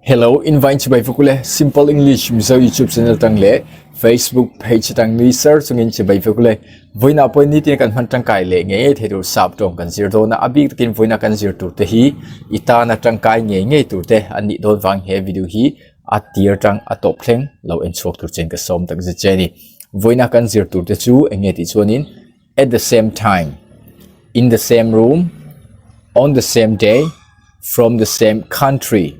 Hello, invite chibai vekule Simple English Mizo YouTube channel tang le Facebook page tang nui sir chungin chibai vekule voina poi ni tin kan hman tangkai le nge nge thei tur sap tawng kan zir dawn a a bik takin voina kan zir tur te hi i tana tangkai nge nge tur te an nih dawn vang he video hi a tir tang a tawp thleng lo en chhuak tur chen ka sawm tak zet che a ni. Vawiina kan zir tur te chu eng nge tih chuanin at the same time, in the same room, on the same day, from the same country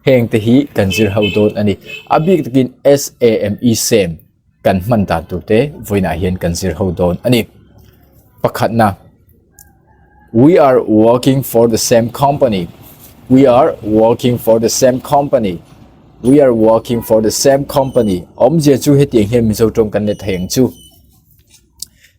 heng te hi kan zir ho dawn a ni. A bik takin S-A-M-E same kan hman dan tur te vawiinah hian kan zir ho dawn a ni. Pakhatna. We are working for the same company. We are working for the same company. We are working for the same company. Awmzia chu hetiang hian Mizo tawng kan let thei ang chu.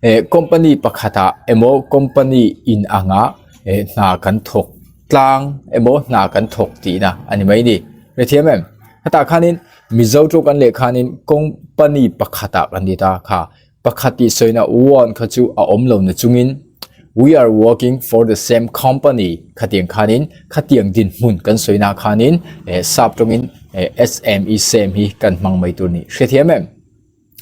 Eh, company pakhatah emaw company in anga eh, hna kan thawk tlang emaw hna kan thawk tihna a ni mai ni. Hrethiam em? Hetah khanin Mizo tawng kan leh khanin company pakhatah kan ti ta kha. Pakhat tih sawina one kha chu a awm lo na chungin We are working for the same company khatiang khanin khatiang dinhmun kan sawina khanin eh sap tawngin eh SME same hi kan hmang mai tur ni hrethiam em?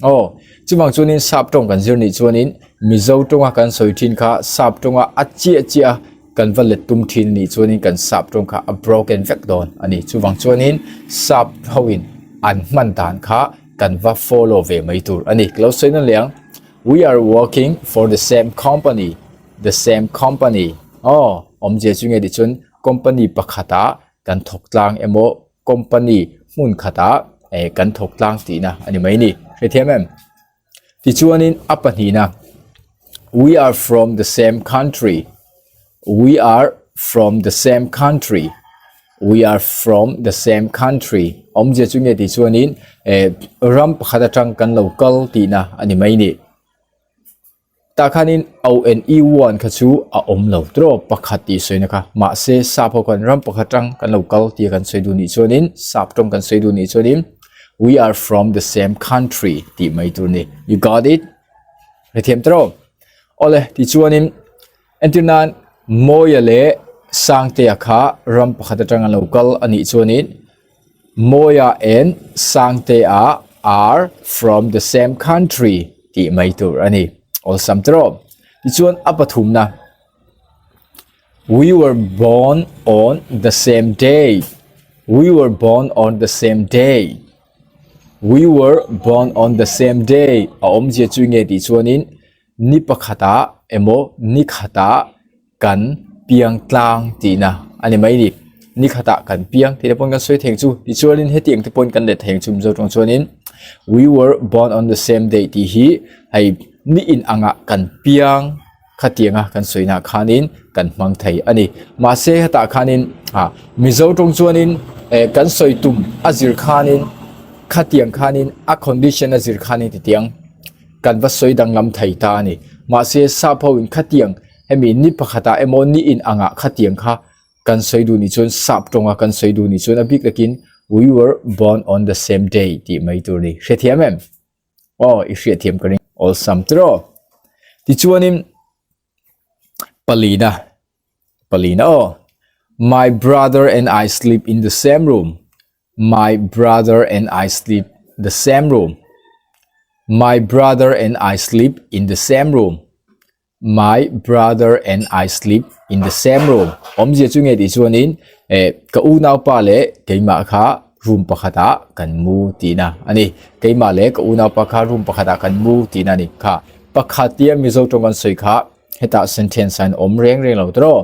Aw chuvang chuanin sap tawng kan zir nih chuanin Mizo tawnga kan sawi thin kha sap tawnga a chiah chiah a kan va let tum thin nih chuanin kan sap tawng kha a broken vek dawn a ni. Chuvang chuanin sap hoin an hman dan kha kan va follow ve mai tur a ni. Ka lo sawi na leh ang, We are working for the same company, the same company. Aw, awmzia chu nge tih chuan company pakhatah kan thawk tlang emaw company hmun khatah eh kan thawk tlang tihna a ni mai ni. Hrethiam em? Tichuanin a pahnihna, We are from the same country, We are from the same country, We are from the same country. Awmzia chu nge tih chuanin eh ram pakhat atang kan lo kal tihna a ni mai ni. Tah khanin O N E one kha chu a awm lo tawp pakhat tih sawina kha mahse sap ho khan ram pakhat atang kan lo kal tih kan sawi duh nih chuanin sap tawng kan sawi duh nih chuanin we are from the same country tih mai tur a ni. You got it? Hrethiam tawp. Awle tichuanin entir nan Mawia leh Sangtea kha ram pakhat atang an lo kal a nih chuanin Mawia and Sangtea are from the same country tih mai tur a ni. Awlsam tawp. Tichuan a pathumna We were born on the same day. We were born on the same day. We were born on the same day a awmzia chu nge tih chuanin ni pakhatah emaw ni khatah kan piang tlang tihna a ni mai ni. Ni khatah kan piang tih te pawn kan sawi thei ang chu. Tichuanin hetiang te pawn kan let thei ang chu Mizo tawng chuanin We were born on the same day tih hi hei ni inangah kan piang Khatianga kan sawina khanin kan hmang thei a ni. Mahse hetah khanin ah Mizo tawng chuanin eh kan sawi tum a zir khanin khatiang khanin a condition a zir khanin titiang kan va sawi danglam thei ta a ni. Mahse sap ho in khatiang hemi ni pakhatah emaw ni in angah khatiang kha kan sawi duh nih chuan sap tawnga kan sawi duh nih chuan a bik takin we were born on the same day tih mai tur a ni. Hrethiam em? Aw i hriatthiam ka ring awlsam tiraw. Tichuanin palina palina aw My brother and I sleep in the same room. My brother and I sleep the same room. My brother and I sleep in the same room. My brother and I sleep in the same room. Awmzia chu nge tih chuanin eh ka unaupa leh keimah kha room pakhatah kan mu tihna a ni. Keimah leh ka unaupa kha room pakhatah kan mu tihna a ni. Kha pakhat tia Mizo tawng kan sawi kha hetah sentence ah hian awm reng reng lo tawh.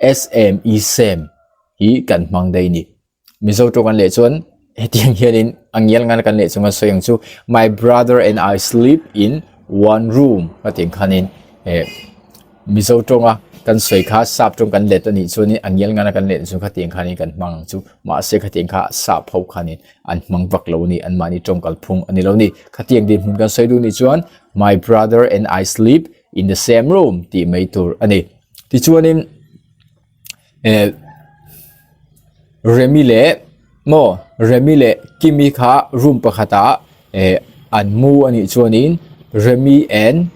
S M E same hi kan hmang daih a ni. Mizo tawng an leh chuan hetiang hianin a ngial ngan kan leh chung a sawi ang chu my brother and I sleep in one room a tih ang khanin eh Mizo tawnga kan sawi kha sap tawng kan let a nih chuanin a ngial ngan a kan let chu khatiang khanin kan hmang ang chu mahse khatiang kha sap ho khanin an hmang vak lo a ni an mahni tawng kalphung a ni lo a ni khatiang dinhmun kan sawi duh nih chuan my brother and I sleep in the same room tih mai tur a ni tichuanin. Eh Remi leh maw Remi leh Kimi kha room pakhatah eh an mu a nih chuanin Remi and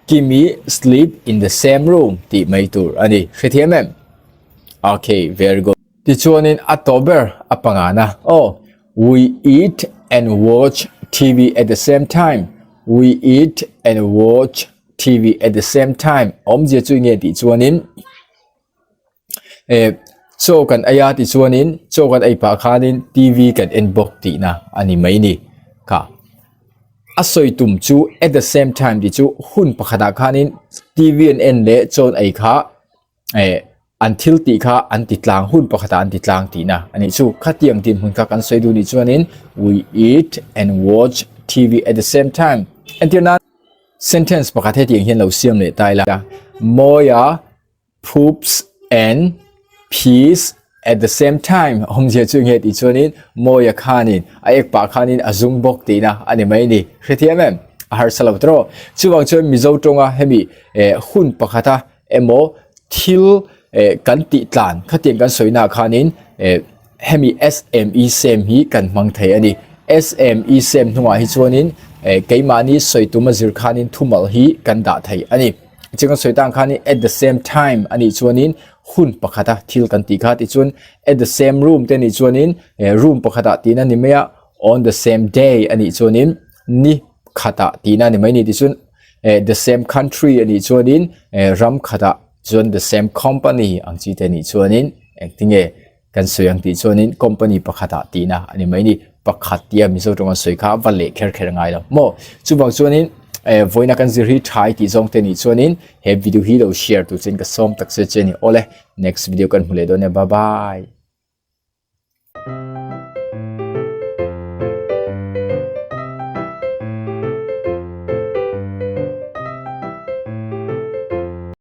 Kimi sleep in the same room tih mai tur a ni hrethiam em okay very good. Tichuanin a tawh ber a pangana aw, We eat and watch TV at the same time. We eat and watch TV at the same time. Awmzia chu nge tih chuanin eh chaw kan ei a tichuanin chaw kan ei pah khanin TV kan en bawk tihna a ni mai ni. Kha a sawi tum chu at the same time tih chu hun pakhatah khanin TV an en leh chaw an ei kha eh an thil tih kha an ti tlang hun pakhatah an ti tlang tihna a nih chu. Khatiang dinhmun kha kan sawi duh nih chuanin we eat and watch TV at the same time. Entir nan sentence pakhat hetiang hian lo siam leh ta ila Mawia poops and pees at the same time awmzia chu nge tih chuanin Mawia khanin a ek pah khanin a zum bawk tihna a ni mai a ni. Hrethiam em? A harsa lo tawh. Chuvang chuan Mizo tawnga hemi eh hun pakhata emaw thil eh kan tih tlan khatiang kan sawi naah khanin eh hemi SME sem hi kan hmang thei a ni. SME sem hnungah hi chuanin eh keimahni sawi tuma zir khanin thumal hi kan dah thei a ni. Chiang kan sawi tang khanin at the same time a nih chuanin hun pakhata thil kan tih kha tichuan at the same room te nih chuanin eh room pakhatah tihna a ni mai a, on the same day a nih chuanin ni khatah tihna a ni mai a ni tichuan eh the same country a nih chuanin eh ram khatah chuan the same company ang chi te nih chuanin engtinge kan sawi ang tih chuanin company pakhatah tihna a ni mai a ni pakhat tia mizo tawnga sawi kha va leh kher kher ngai lo maw chuvang chuanin eh vawiina kan zir hi thai tih zawng te nih chuanin he video hi lo share tur chuan ka sawm tak che che a ni awle next video kan hmu leh dawn nia bye bye.